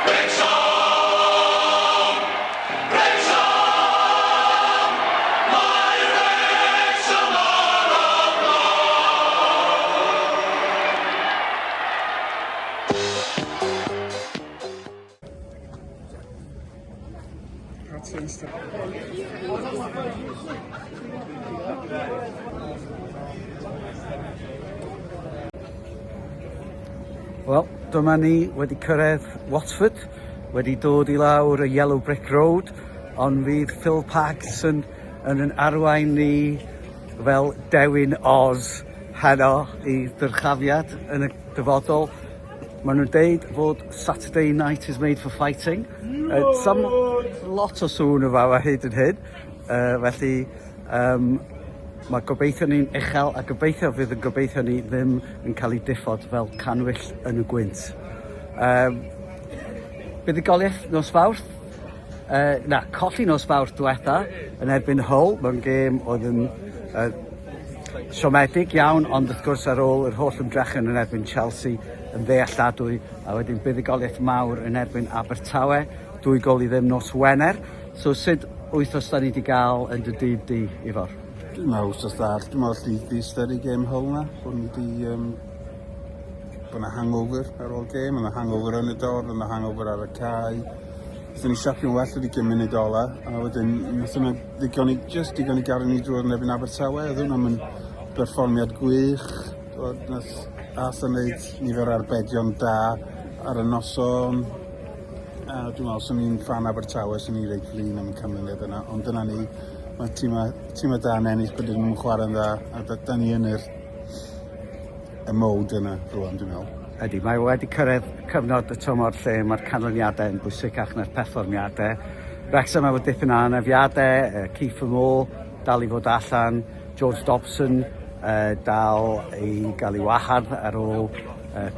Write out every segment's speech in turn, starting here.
Wrexham! Wrexham! Mae Wrexham ar y Wel, dyma ni wedi cyrraedd Watford, wedi dod i lawr y Yellow Brick Road, ond fydd Phil Parkinson yn yn arwain ni fel Dewin Oz heno i ddyrchafiad yn y dyfodol. Maen nhw'n deud fod Saturday night is made for fighting. No! Some, lot o sŵn yma ma hyd yn hyn. Felly um, mae gobeithio ni'n uchel a gobeithio fydd yn gobeithio ni ddim yn cael ei diffod fel canwyll yn y gwynt. Um, buddugoliaeth nos Fawrth, na, colli nos Fawrth diwetha yn erbyn Hull mewn gêm oedd yn siomedig iawn, ond wrth gwrs ar ôl yr holl ymdrechion yn erbyn Chelsea yn ddealladwy, a wedyn buddugoliaeth mawr yn erbyn Abertawe, 2-0 nos Wener. So sut wythnos da ni wedi gael yn dy dyb di, Ifor? Dwi'n meddwl wythnos dda. Dwi'n meddwl allu ddiystyru gêm Hull na, bod ni wedi bod 'na hangover ar ôl gêm, o'na hangover yn y dorf, o'na hangover ar y cae. Nathon ni siapio'n well wedi gêm munud ola, a wedyn nath hwnna ddigon i, just digon i gario ni drwodd yn erbyn Abertawe, oedd hwnna'n yn berfformiad gwych, oedd nath Arthur wneud nifer o arbedion da ar y noson, a dwi'n meddwl, swn i'n ffan Abertawe, swn i'n reit flin am y canlyniad yna, ond dyna ni, mae tîmau, tîmau da yn ennill pryd ydyn nhw'n chwarae'n dda, a da, da ni yn yr y mode yna rwan, dwi'n meddwl. Ydy, mae wedi cyrraedd cyfnod y tymor lle mae'r canlyniadau yn bwysicach na'r perfformiadau. Wrexham efo dipyn o anafiadau, Kieffer Moore dal i fod allan, George Dobson dal i gael ei wahardd ar ôl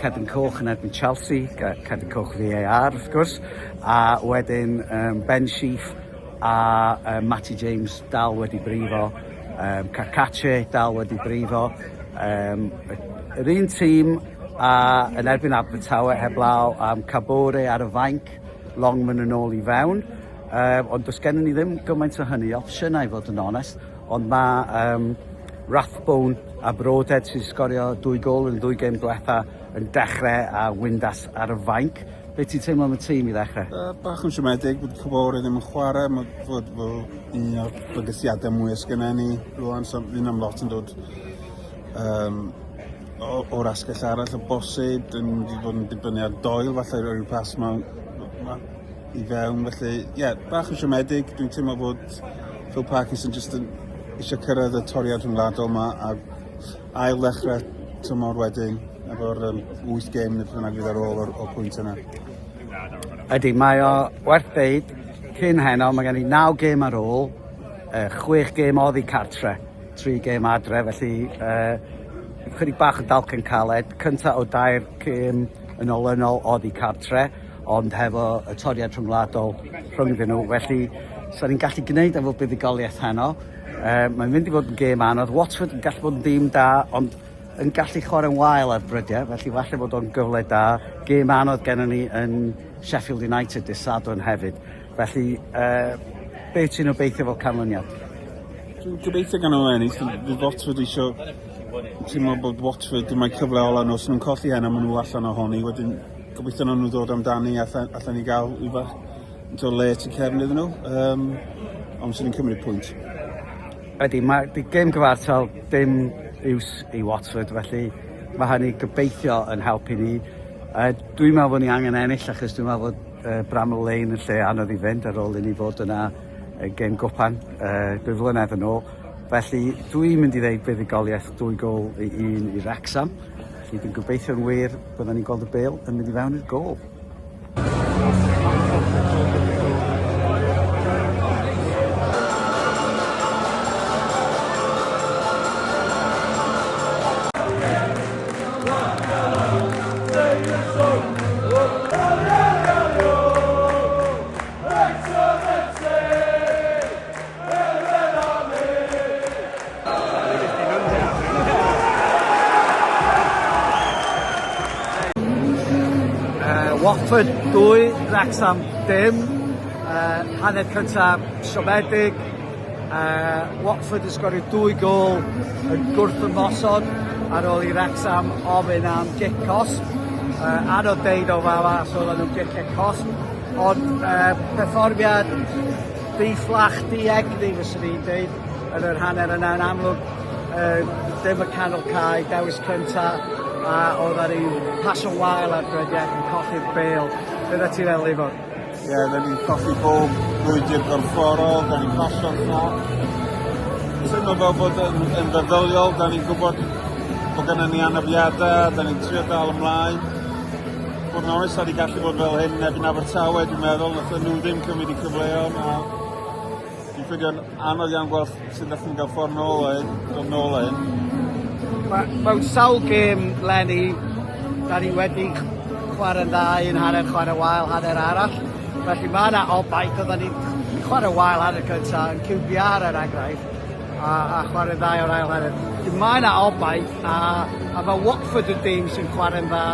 cerdyn coch yn erbyn Chelsea, cerdyn coch VAR wrth gwrs, a wedyn Ben Sheaf a Matty James dal wedi brifo, Cacace dal wedi brifo, yr un tîm a yn erbyn Abertawe heblaw am Kabore ar y fainc, Longman yn ôl i fewn, ond does gennym ni ddim gymaint o hynny opsiynau i fod yn onest, ond mae Rathbone a Broadhead sy'n sgorio 2 gôl yn y ddwy gêm diwetha yn dechrau a Windass ar y fainc. Be ti'n teimlo am y tîm i ddechrau? Bach yn siomedig bod Kabore ddim yn chwarae, mae fod fel un o'r bygythiadau mwyaf sgynna ni rwan, so fydd am lot yn dod o'r asgell arall o bosib, dyn ni wedi bod yn dibynnu ar Doyle falle i roi'r pas ma, ma i fewn, felly ie, yeah, bach yn siomedig, dwi'n teimlo bod Phil Parkinson jyst yn eisiau cyrraedd y toriad rhyngwladol ma a ail ddechrau tymor wedyn efo'r 8 gêm neu beth bynnag fydd ar ôl o'r pwynt yna. Ydy, mae o werth deud, cyn heno, mae gen i 9 gêm ar ôl, 6 gêm oddi cartre, 3 gêm adre, felly chydig bach o dalcen caled, cynta o dair gêm yn olynol oddi cartre, ond hefo y toriad rhyngwladol rhyngddyn nhw, felly so ni'n gallu gwneud efo buddugoliaeth heno. Mae'n mynd i fod yn gêm anodd. Watford yn gallu bod yn dîm da, ond yn gallu chwarae'n wael ar brydiau, felly falle bod o'n gyfle da. Gêm anodd gennym ni yn Sheffield United dydd Sadwrn hefyd. Felly, be ti'n obeithio fel canlyniad? Dwi'n gobeithio gan nhw ennill. Fydd Watford eisiau teimlo bod Watford dyma'i cyfle ola nhw. Os nhw'n colli heno, maen nhw allan ohoni. Wedyn gobeithio nhw'n nhw ddod amdani a allan ni gael rhyw fath o le tu cefn iddyn nhw. Ond swn i'n cymryd pwynt. Ydy, mae di gêm gyfartal dim iws i Watford, felly mae hynny gobeithio yn helpu ni. Dwi'n meddwl bod ni angen ennill achos dwi'n meddwl bod Bramall Lane yn lle anodd i fynd ar ôl i ni fod yna gêm gwpan 2 flynedd yn ôl. Felly dwi'n mynd i ddeud buddugoliaeth 2-1 i Wrexham. Felly dwi'n gobeithio'n wir byddwn ni'n gweld y bêl yn mynd i fewn i'r gôl. Watford 2, Wrexham dim. Hanner cyntaf siomedig. Watford yn sgorio dwy gôl yn gwrthymosod ar ôl i Wrexham ofyn am gic cosb. Anodd deud o fama os oedden nhw'n giciau cosb, ond perfformiad di-fflach, di-egni fyswn i'n deud yn yr hanner yna. Yn amlwg dim y canol cae dewis cynta a oedden ni'n pasio'n wael ar brydiau yn colli'r bêl. Be oeddet ti'n feddwl, Ifor? Ie, yeah, da ni'n colli bob brwydr gorfforol, da ni'n pasio'r fflat. Teimlo fel bod yn, yn feddyliol, da ni'n gwybod bod gennym ni anafiadau, da ni'n trio dal ymlaen. Bod yn onest, da ni gallu bod fel hyn erbyn Abertawe, dwi'n meddwl, nath nhw ddim cymryd i cyfleon, a dwi'n ffeindio'n anodd iawn gweld sut nath nhw'n gael ffordd nôl o hyn, dod nôl o hyn. Mewn sawl gêm leni, da ni wedi chwarae'n dda un hanner, chwarae wael hanner arall. Felly mae yna obaith, oedden ni'n chwarae wael hanner cyntaf yn QPR er enghraifft, a, a chwarae'n dda o'r ail hanner. Mae yna obaith, a, a mae Watford yn dîm sy'n chwarae'n dda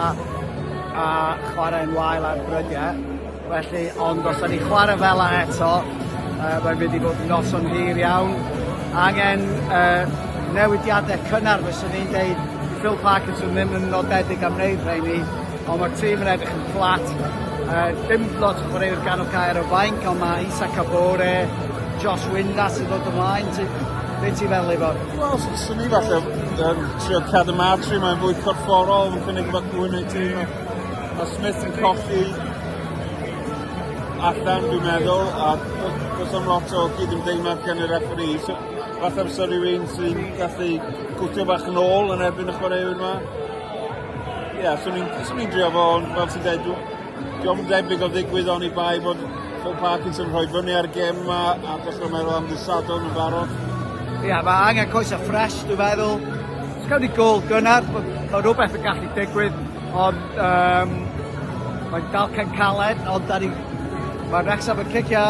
a chwarae'n wael ar brydiau. Felly, ond os da ni'n chwarae fel 'a eto, uh, mae'n mynd i fod yn noson hir iawn. Angen uh, newidiadau cynnar, fyswn i'n deud. Phil Parkinson ddim yn nodedig am wneud rheini, ond mae'r tîm yn edrych yn fflat. Uh, dim lot o chwaraewyr ganol cae ar y fainc, ond mae Issa Kabore, Josh Windass yn dod ymlaen. Ti, be ti'n feddwl, Ifor? Wel, swn i falle um, trio cadw Matri, mae'n fwy corfforol, mae'n cynnig rhywbeth mwy yn ei tîm. Mae Smith yn colli allan, dwi'n meddwl, a does am lot o gydymdeimlad gan y referee. So, falle fysa rhywun sy'n gallu gwthio bach yn ôl yn erbyn y chwaraewyr yma. Ie, yeah, swn i'n drio fo, ond fel ti'n dweud, diolch yn debyg o ddigwydd oni bai bod Phil Parkinson rhoi fyny ar y gêm yma a dechrau meddwl am ddydd Sadwrn yn barod. Ie, yeah, mae angen coesau ffres, dwi'n meddwl. Os gawn ni gôl gynnar, mae rhywbeth yn gallu digwydd. Ond um, mae'n dalcen caled, ond da ni... Mae Wrexham yn cicio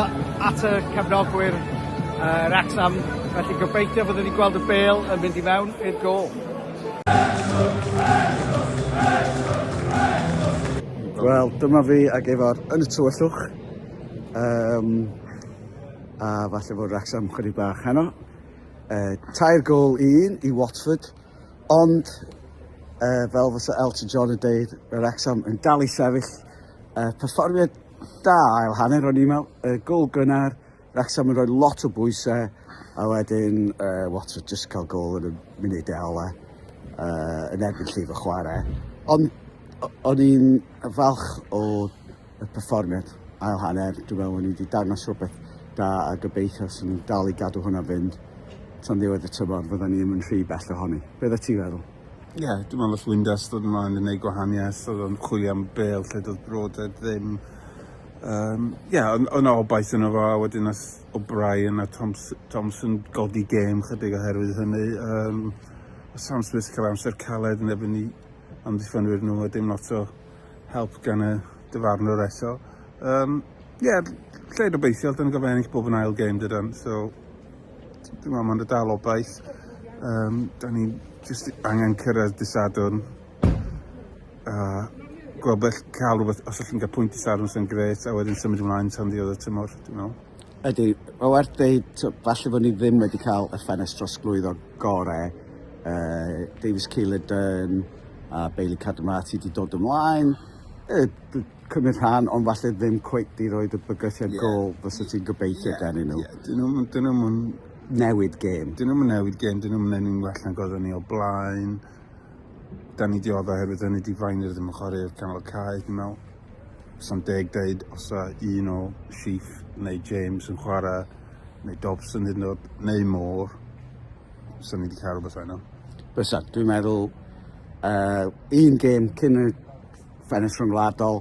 at y cefnogwyr uh, Wrexham, felly gobeithio fyddwn ni'n gweld y bêl yn mynd i mewn i'r gôl. Wel, dyma fi ag Ifor yn y tywyllwch. Um, a falle fod Wrexham chydig bach heno. Uh, tair gôl i un i Watford. Ond, uh, fel fysa Elton John yn deud, mae Wrexham yn dal i sefyll. Perfformiad da ail hanner o'n i'n meddwl. Gôl gynnar, Wrexham yn rhoi lot o bwysau, a wedyn Watford just cael gôl yn y munudau ola yn erbyn llif y chwarae. Ond o'n i'n falch o y perfformiad ail hanner. Dwi'n meddwl o'n i wedi dangos rhywbeth da a gobeithio os ni'n dal i gadw hwnna fynd tan ddiwedd y tymor fydda ni ddim yn rhy bell ohoni. Be oeddet ti'n feddwl? Ie, yeah, dwi'n meddwl oedd Windass dod ymlaen yn gwneud gwahaniaeth, oedd o'n chwilio am bêl lle doedd Broadhead ddim. Ie, yeah, o'n obaith yno fo, a wedyn nath O'Brien a Thompson, Thompson godi gêm chydig oherwydd hynny. Um, Sam Smith cael amser caled yn erbyn i amddiffynwyr nhw, a dim lot o help gan y dyfarnwr eto. Um, yeah, lle gobeithiol, dyn nhw'n gofio ennill bob yn ail gêm dydan, so dwi'n meddwl mae'n dal obaith. Um, da ni jyst angen cyrraedd dy Sadwrn a gweld beth cael rhywbeth, os allwn gael pwynt dy Sadwrn sy'n gret, a wedyn symud ymlaen tan ddiwedd y tymor, dwi'n meddwl. Ydy, mae werth deud, falle bod ni ddim wedi cael y ffenest drosglwyddo gore. Davies Keeler-Dunn a Bailey Cadamarteri 'di dod ymlaen, cymryd rhan, ond falle ddim cweit 'di roid y bygythiad yeah. gôl fysa ti'n gobeithio yeah. gennym nhw. Yeah. Dyn nhw'n dyn nhw'n newid gêm. Dyn nhw'n newid gêm, dyn nhw'n newid well nag oedden ni o blaen. Da ni di odda oherwydd hynny di Fainer ddim yn chwarae i'r canol cae, dwi'n meddwl. Sa'n deg deud os a un o Sheaf neu James yn chwarae, neu Dobson hyd yn oed, neu Moore, sa'n ni wedi cael rhywbeth heno. Bysa, dwi'n meddwl un gêm cyn y ffenest rhyngwladol,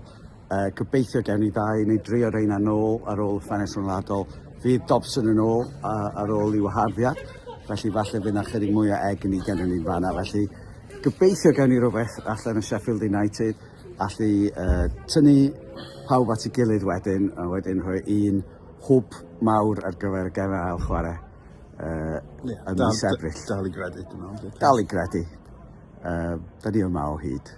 gobeithio gewn ni ddau neu dri o reina nôl ar ôl y ffenest rhyngwladol. Fydd Dobson yn ôl ar ôl i waharddiad, felly falle fydd 'na chydig mwy o egni gennym ni'n fanna. Felly gobeithio gewn ni rhywbeth allan o Sheffield United, allu tynnu pawb at ei gilydd wedyn, a wedyn rhoi un hwb mawr ar gyfer y gemau ail chwarae uh, ym mis Ebrill. Dal i gredu, dwi'n meddwl. Dal i gredu. Da ni yma o hyd.